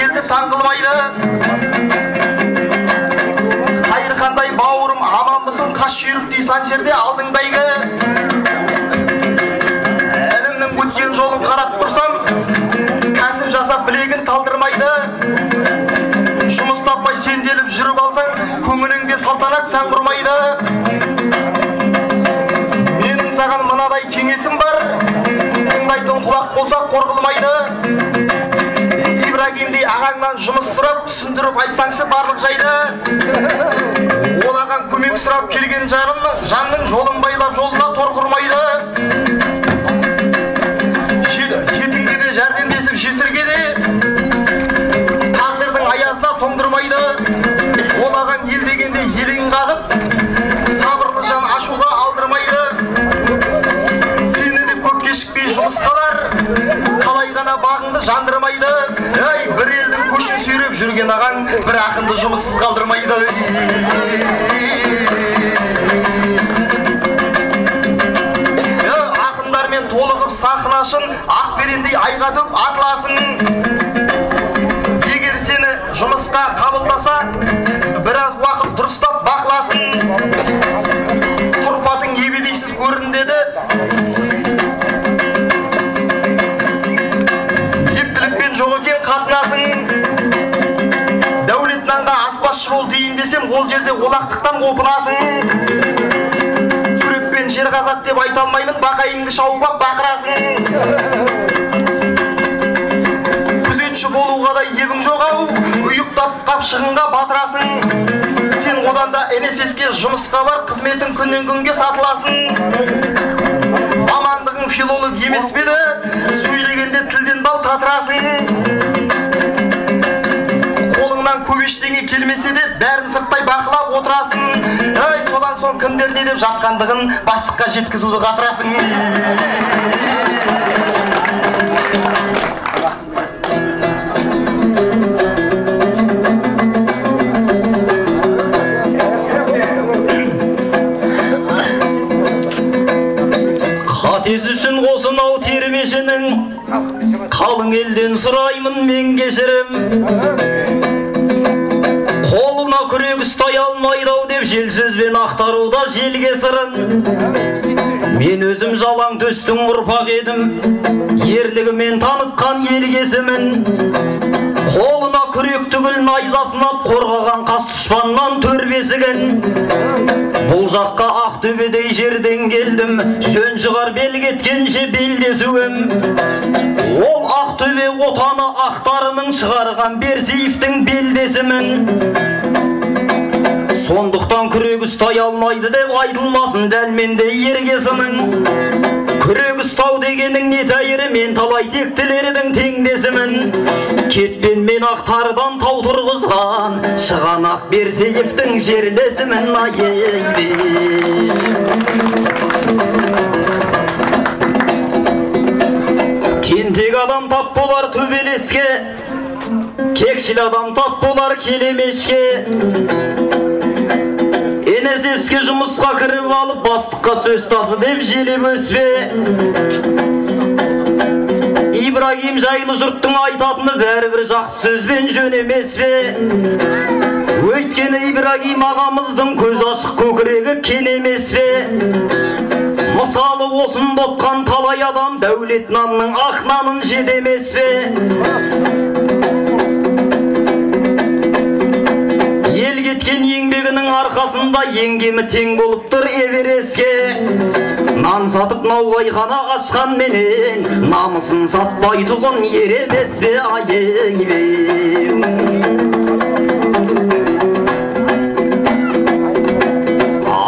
елді таң қылмайды. Қайырхандай бауырым аманбысың, қас жүйріктей сан жерде алдың бәйгі. Інімнің өткен жолын қарап тұрсам, кәсіп жасап білегін талдырмайды. Жұмыс таппай сенделіп жүріп алсаң, көңіліңде салтанат сән құрмайды. Менің саған мынадай кеңесім бар, тыңдайтын құлақ болса қор қылмайды. Ибрагимдей ағаңнан жұмыс сұрап, түсіндіріп айтсаңшы барлық жайды. Ол ағаң көмек сұрап келген жанның жолын байлап жолына тор құрмайды. Жетімге де жәрдемдесіп жесірге де тағдырдың аязына тоңдырмайды. Ол ағаң ел дегенде елең қағып, сабырлы жан ашуға алдырмайды. Сені де көп кешікпей жұмыс қалар, қалай ғана бағыңды жандырмайды. Ей, бір елдің көшін сүйреп жүрген ағаң бір ақынды жұмыссыз қалдырмайды. Ақындармен толығып сахнашын, ақ берендей айға дөп атыласың. Егер сені жұмысқа қабылдаса, біраз уақыт дұрыстап бақыласын. Тұрпатың ебедейсіз көрінеді, ептілікпен жоқ екен қатынасың. Дәулет нанға аспазшы бол дейін десем, ол жерде олақтықтан опынасың. Күрекпен жер қазат деп айта алмаймын, бақайыңды шауып ап бақырасың. Күзетші болуға да ебің жоқ ау, ұйықтап қап шығынға батырасың. Сен одан да НСС-ке жұмысқа бар, қызметің күннен күнге сатыласың. Мамандығың филолог емес пе еді, сөйлегенде тілден бал татырасың. Қолыңнан көп ештеңе келмесе де, бәрін сырттай бақылап отырасың. Ей, содан соң кімдер не деп жатқандығын бастыққа жеткізуді қатырасың. Қатесі үшін осынау термешінің, қалың елден сұраймын мен кешірім. Қолына күрек ұстай алмайды ау деп жел сөзбен ақтаруда желге сырын. Мен өзім жалаң төстің ұрпақ едім, ерлігімен танытқан ел кесімін. Қолына күрек түгіл найзасын ап, қорғаған қас дұшпаннан төр бесігін. Бұл жаққа Ақтөбедей жерден келдім, жөн шығар бел кеткенше белдесуім. Ол Ақтөбе отаны ақтарының шығарған Берсиевтің белдесімін. Сондықтан күрек ұстай алмайды деп айтылмасын дәл мендей ерге сының. Күрек ұстау дегенің не тәйірі, мен талай тектілердің теңдесімін. Кетпен мен ақтардан тау тұрғызған Шығанақ Берсиевтің жерлесімін. Тентек адам тап болар төбелеске, кекшіл адам тап болар келемешке. НСС-ке жұмысқа кіріп алып, бастыққа сөз тасы деп желеп өспе. Ибрагим жайлы жұрттың айтатыны бәрібір жақсы сөзбен жөн емес пе? Өйткені Ибрагим ағамыздың көз ашық көкірегі кен емес пе? Мысалы осында отқан талай адам дәулет нанның ақ нанын жеді емес пе? Ел кеткен еңбегінің арқасында еңгемі тең болып тұр Эверестке. Нан сатып наубайхана ашқан менен намысын сатпайтұғын ер емес пе?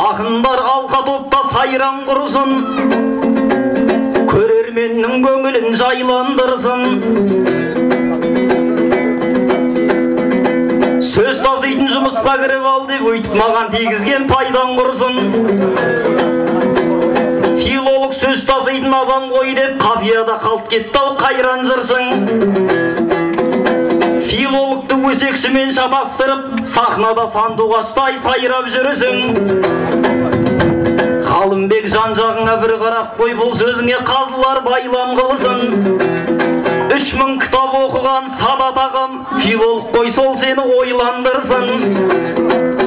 Ақындар алқа топта сайран құрсын, көрерменнің көңілін жайландырсын. Сөз таситын жұмысқа кіріп ал деп өйтіп маған тигізген пайдан құрсын. Филолог сөз таситын адам ғой деп қапияда қалт кетті ау қайран жыршың. Филологты өсекшімен шатастырып, сахнада сандуғаштай сайрап жүрісің. Ғалымбек жан жағыңа бір қарап қой, бұл сөзіңе қазылар байлам қылсын. 3000 кітап оқыған Садат ағам Филолог қой сол сені ойландырсын.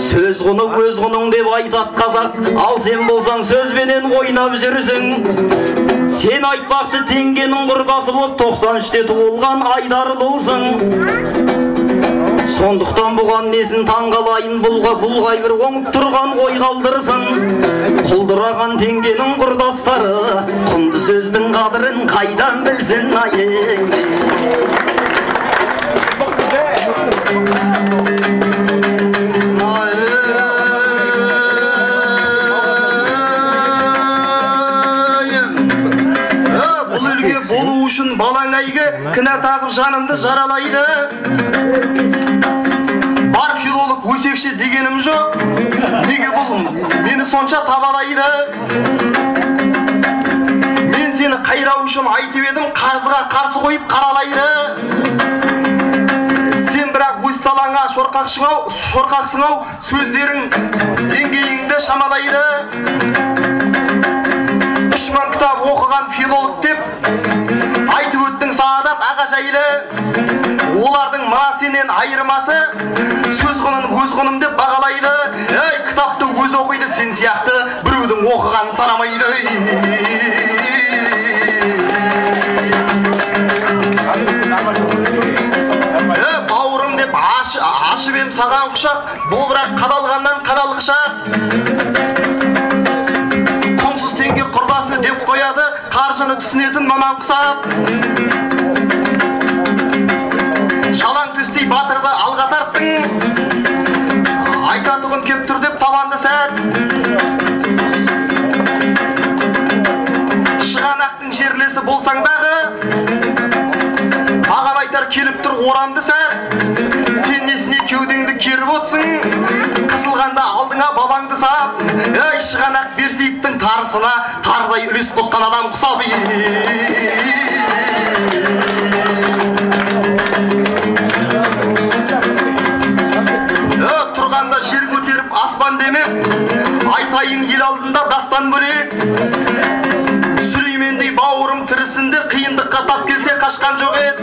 Сөз құны өз құның деп айтат қазақ, ал сен болсаң сөзбенен ойнап жүрсің. Сен айтпақшы теңгенің құрдасы боп 93-те туылған Айдар болсың. Сондықтан бұған несін таңғалайын, бұлғай бір оңып тұрған ой қалдырсын. Құлдыраған теңгенің құрдастары құнды сөздің қадірін қайдан білсін айың. Бұл елге болу үшін балаң әйгі, кінә тағып жанымды жаралайды. Бар филолог өсекші дегенім жоқ, неге бұл мені сонша табалайды? Мен сені қайрау үшін айтып едім, қарызға қарсы қойып қаралайды. Сен бірақ өз салаңа шорқақсың ау, сөздерің деңгейіңді шамалайды. 3000 кітап оқыған филолог деп айтып өттің Саадат аға жайлы. Олардың мына сенен айырмасы сөз құнын өз құным деп бағалайды. Ей, кітапты өз оқиды, сен сияқты біреудің оқығанын санамайды. Бауырым деп ашып ем саған құшақ, бұл бірақ қадалғаннан қадалғышақ. Құнсыз теңге құрдасы деп қояды, қаржыны түсінетін маман құсап. Жалаң төстей батырды алға тарттың, айтатұғын кеп тұр деп табанды сәт. Шығанақтың жерлесі болсаң дағы, маған айтар келіп тұр орамды сәт. Сен несіне кеудеңді керіп отырсың, қысылғанда алдыңа бабаңды сап. Ей, Шығанақ Берсиевтің тарысына тарыдай үлес қосқан адам құсап. Тұрғанда жер көтеріп аспан демеп, айтайын ел алдында дастан бөлек. Сүлеймендей бауырым тірісінде қиындыққа тап келсе қашқан жоқ еді.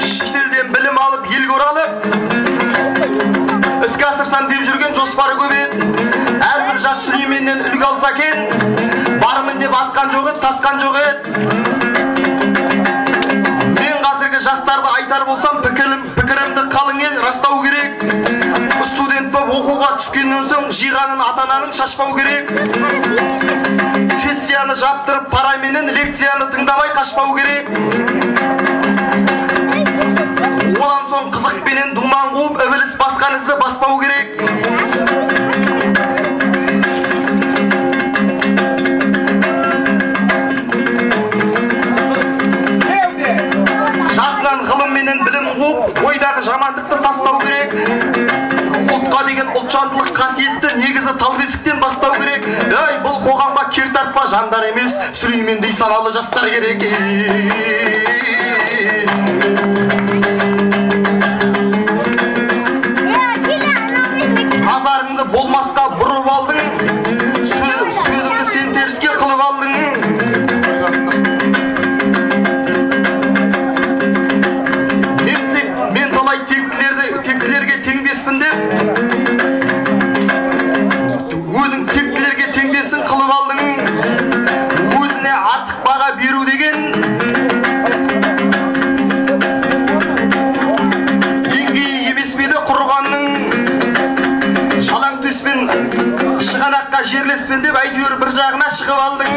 Шетелден білім алып, елге оралып, іске асырсам деп жүрген жоспары көп еді. Әрбір жас Сүлейменнен үлгі алса екен, бармын деп асқан жоқ еді, тасқан жоқ еді. Мен қазіргі жастарды айтар болсам, пікірімді қалың ел растау керек. Студент боп оқуға түскеннен соң жиғанын ата-ананың шашпау керек. Сессияны жаптырып параменен лекцияны тыңдамай қашпау керек. Одан соң қызықпенен думан қуып, ібіліс басқан ізді баспау керек. Жасынан ғылымменен білім қуып, ойдағы жамандықты тастау керек. Ұлтқа деген ұлтжандылық қасиетті негізі талбесіктен бастау керек. Ей, бұл қоғамға кер тартпа жандар емес, Сүлеймендей саналы жастар керек. Назарыңды болмасқа бұрып алдың, сөзімді сен теріске қылып алдың. Мен талай тектілерге теңдеспін деп, өзің тектілерге теңдесін қылып алдың. Өзіне артық баға беру деген деңгейі емес пе еді құрығанның? Жалаң төспен Шығанаққа жерлеспен деп әйтеуір бір жағына шығып алдың.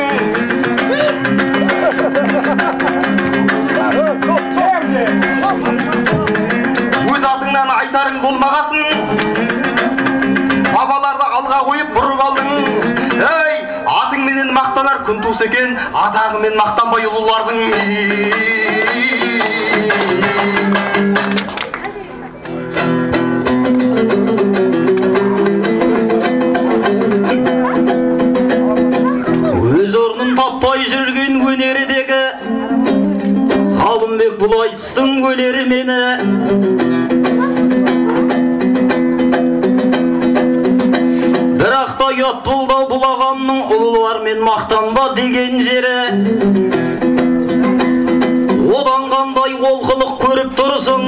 Өз атыңнан айтарың болмағасын, бабаларды алға қойып бұрып алдың. Ей, атыңменен мақтанар күн туса екен, атағымен мақтанбай ұлылардың. Өз орнын таппай жүрген өнердегі Ғалымбек бұл айтыстың өлері мені. Бірақ та ұят болды ау бұл ағамның ұлылармен мақтанба деген жері. Одан қандай олқылық көріп тұрсың?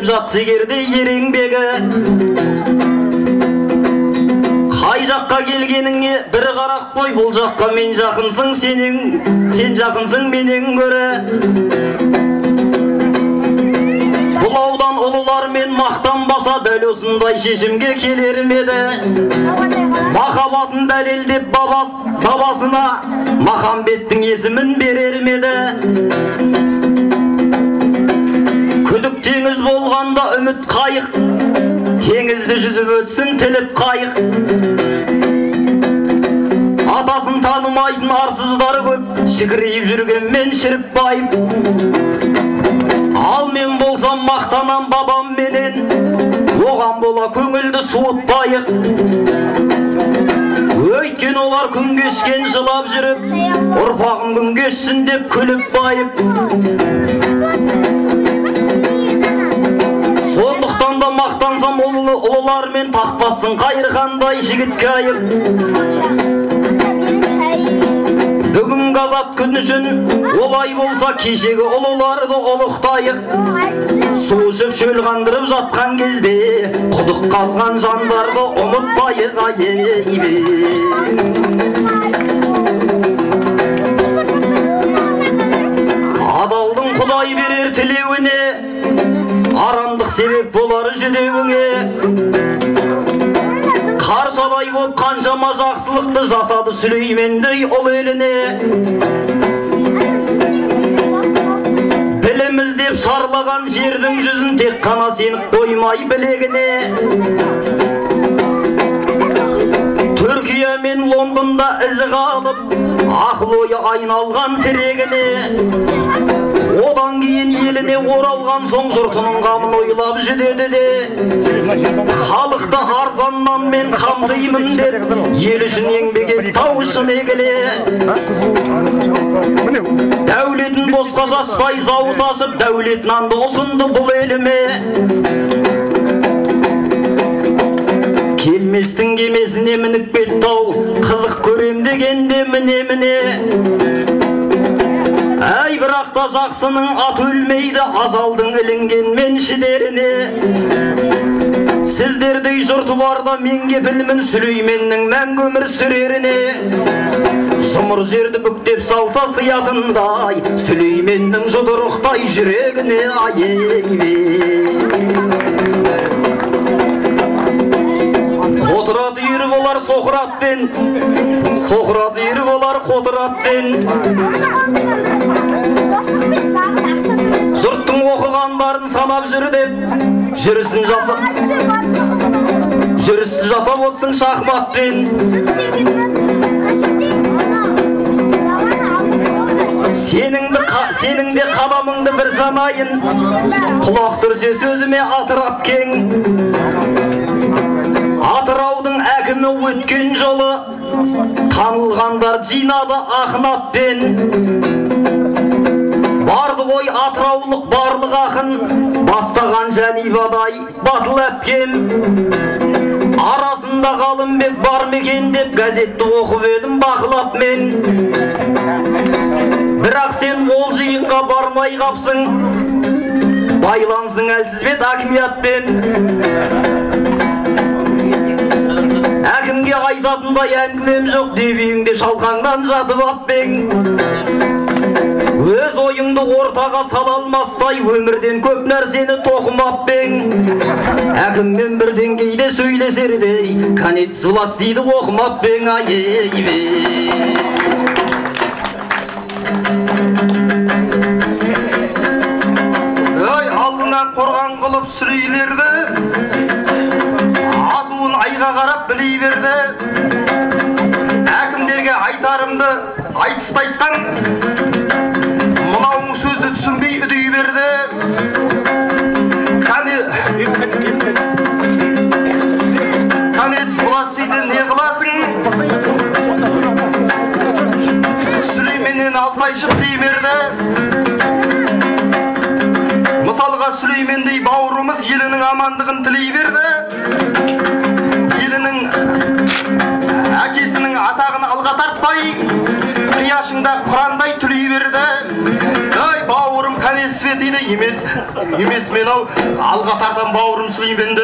жатса егерде ер еңбегі. Қай жаққа келгеніңе бір қарақ қой, бұл жаққа мен жақынсың сенің, сен жақынсың менен гөрі. Бұл аудан ұлылармен мақтанбаса дәл осындай шешімге келер ме еді? Махаббатын дәлелдеп бабасына Махамбеттің есімін берер ме еді? Күдік теңіз болғанда үміт қайық, теңізді жүзіп өтсін тіліп қайық. Атасын танымайтын арсыздар көп, шікірейіп жүргенмен шіріп байып. Ал мен болсам мақтанам бабам менен, оған бола көңілді суытпайық. Өйткені олар күн кешкен жылап жүріп, ұрпағым күн кешсін деп күліп байып. Сондықтан да мақтансам ұлылармен тақпассың қайырғандай жігітке айып. Бүгінгі азат күн үшін олай болса кешегі ұлыларды ұлықтайық. Су ішіп шөл қандырып жатқан кезде құдық қазған жандарды ұмытпайық. Адалдың Құдай берер тілеуіне, арамдық себеп болар жүдеуіңе. Қаршадай боп қаншама жақсылықты жасады Сүлеймендей ұл еліне. Білім іздеп шарлаған жердің жүзін тек қана сеніп қоймай білегіне. Түркия мен Лондонда ізі қалып, ақыл ойы айналған тірегіне. Одан кейін еліне оралған соң жұртының қамын ойлап жүдеді де. Халықты арзаннан мен қамтимын деп, ел үшін еңбек ет тау үшін егіле. Дәулетін босқа шашпай зауыт ашып, дәулет нанды ұсынды бұл еліме. Келместің кемесіне мініп кетті ау, қызық көрем дегенде міне-міне. Әй, бірақ та жақсының аты өлмейді, ажалдың ілінгенмен шідеріне. Сіздердей жұрты барда мен кепілмін Сүлейменнің мәңгі өмір сүреріне. Жұмыр жерді бүктеп салса сиятындай, Сүлейменнің жұдырықтай жүрегіне. Қотырат үйір болар Соқратпен, Соқрат үйір болар Қотыратпен. Жұрттың оқығандарын санап жүр деп, жүрісін жасап отырсың шахматпен. Сенің де қадамыңды бір санайын, құлақ түрсе сөзіме атырап кең. Атыраудың әкімі өткен жолы танылғандар жинады ақын атпен. Барды ғой атыраулық барлық ақын, бастаған Жәнибадай батыл әпкем. Арасында Ғалымбек бар ма екен деп газетті оқып едім бақылап мен. Бірақ сен ол жиынға бармай қапсың, байлансың әлсіз бет әкімиятпен. Әкімге айтатындай әңгімем жоқ деп үйіңде шалқаңнан жатып аппең. Өз ойыңды ортаға сала алмастай өмірден көп нәрсені тоқымаппең. Әкіммен бір деңгейде сөйлесердей конец власть дейді оқымаппең. Ай, алдына қорған қылып сүрейлерді, азуын айға қарап білей берді. Әкімдерге айтарымды айтысты айтқан, мынауың сөзді түсінбей үдей берді. Конец властиді не қыласың? Сүлейменнен алсайшы примерді. Мысалға Сүлеймендей бауырымыз елінің амандығын тілей берді. Елінің әкесінің атағын алға тартпай, қияшыңда құрандай түлей берді. Ай, бауырым, қашан естіп дейді, емес, емес мен ау, алға тартам бауырым Сүлейменді.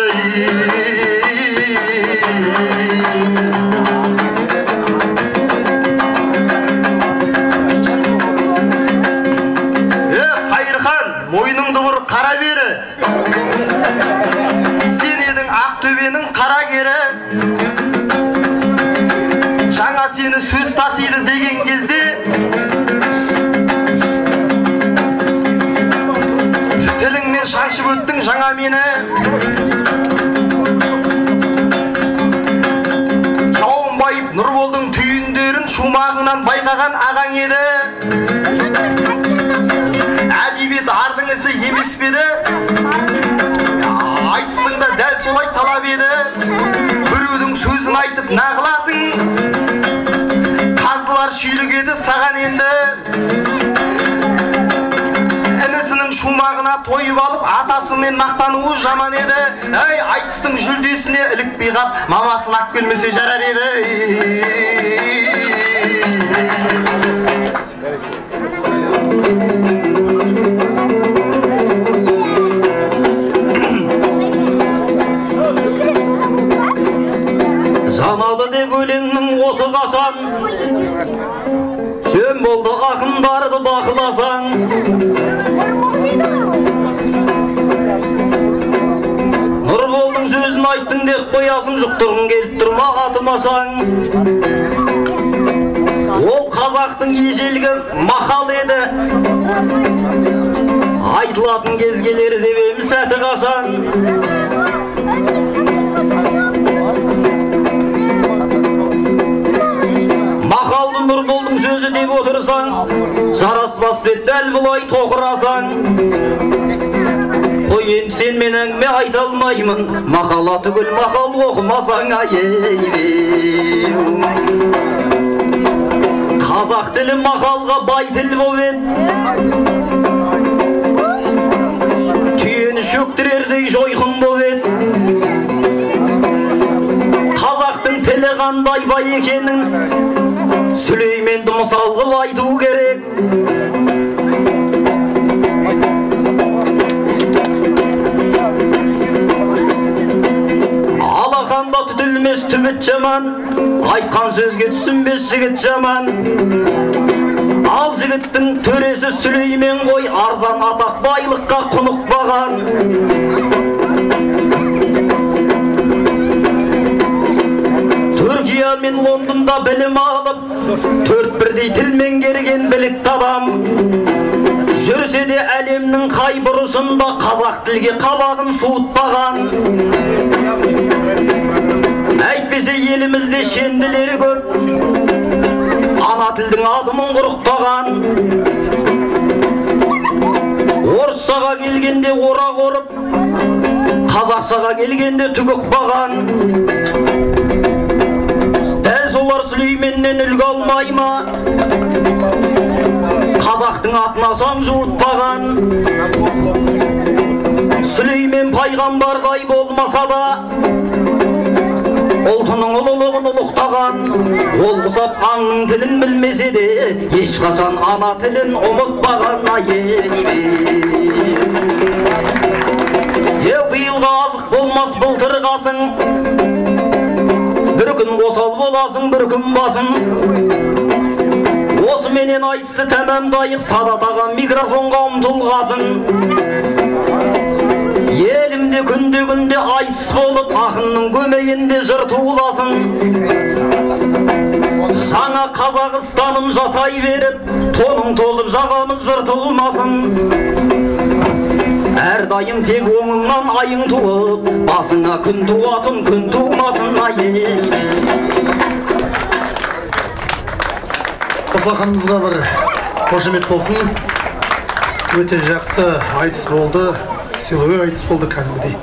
Қайырхан, мойныңды бұр, қара бері. Сен едің Ақтөбенің қарагері. Жаңа сені сөз тасиды деген кезде тіліңмен шаншып өттің жаңа мені. Жауын байып Нұрболдың түйіндерін шумағыңнан байқаған ағаң еді. Әдебиет ардың ісі емес пе еді? Айтыстың да дәл солай талап еді. Біреудің сөзін айтып нағыласың, қазылар шүйлігеді саған енді. Інісінің шумағына тойып алып, атасымен мақтануы жаман еді. Әй, айтыстың жүлдесіне ілікпей қап, мамасын ақ келмесе жарар еді. Жанады деп өлеңнің оты қашан, жөн болды ақындарды бақыласаң. Нұрболдың сөзін айттың деп қоясың, жұқтырғың келіп тұр ма атымасаң. Ол қазақтың ежелгі мақал еді, айтылатын кез келер деп ем сәті қашан. Мақалды Нұрболдың сөзі деп отырсаң, жараспас бет дәл бұлай тоқырасаң. Қой енді сен мен әңгіме айта алмаймын, мақала түгіл мақал оқымасаң ай. Қазақ тілі мақалға бай тіл боп еді, түйені шөктірердей жойқын боп еді. Қазақтың тілі қандай бай екенін Сүлейменді мысал қылып айту керек. Алақанда түтілмес түбіт жаман, айтқан сөзге түсінбес жігіт жаман. Ал жігіттің төресі Сүлеймен ғой, арзан атақ байлыққа құнықпаған. Түркия мен Лондонда білім алып, төрт бірдей тіл меңгерген білікті адам. Жүрсе де әлемнің қай бұрышында қазақ тілге қабағын суытпаған. Әйтпесе елімізде шенділері көп, ана тілдің адымын құрықтаған. Орысшаға келгенде орақ орып, қазақшаға келгенде түк ұқпаған. Дәл солар Сүлейменнен үлгі алмай ма, қазақтың атына шаң жуытпаған. Сүлеймен пайғамбардай болмаса да, ұлтының ұлылығын ұлықтаған. Ол құсап аңның тілін білмесе де, ешқашан ана тілін ұмытпаған. Биылғы азық болмас былтырғасын, бір күн осал боласың, бір күн басын. Осыменен айтысты тәмамдайық, Садат аға микрофонға ұмтылғасын. Елімде күнде-күнде айтыс болып, ақынның көмейінде жыр туласын. Жаңа Қазақстаным жасай беріп, тоның тозып жағамыз жыртылмасын. Әрдайым тек оңыңнан айың туып, басыңа күн туатын күн тумасын. Осы ақынымызға бір қошемет болсын. Өте жақсы айтыс болды, сыйлы айтыс болды кәдімгідей.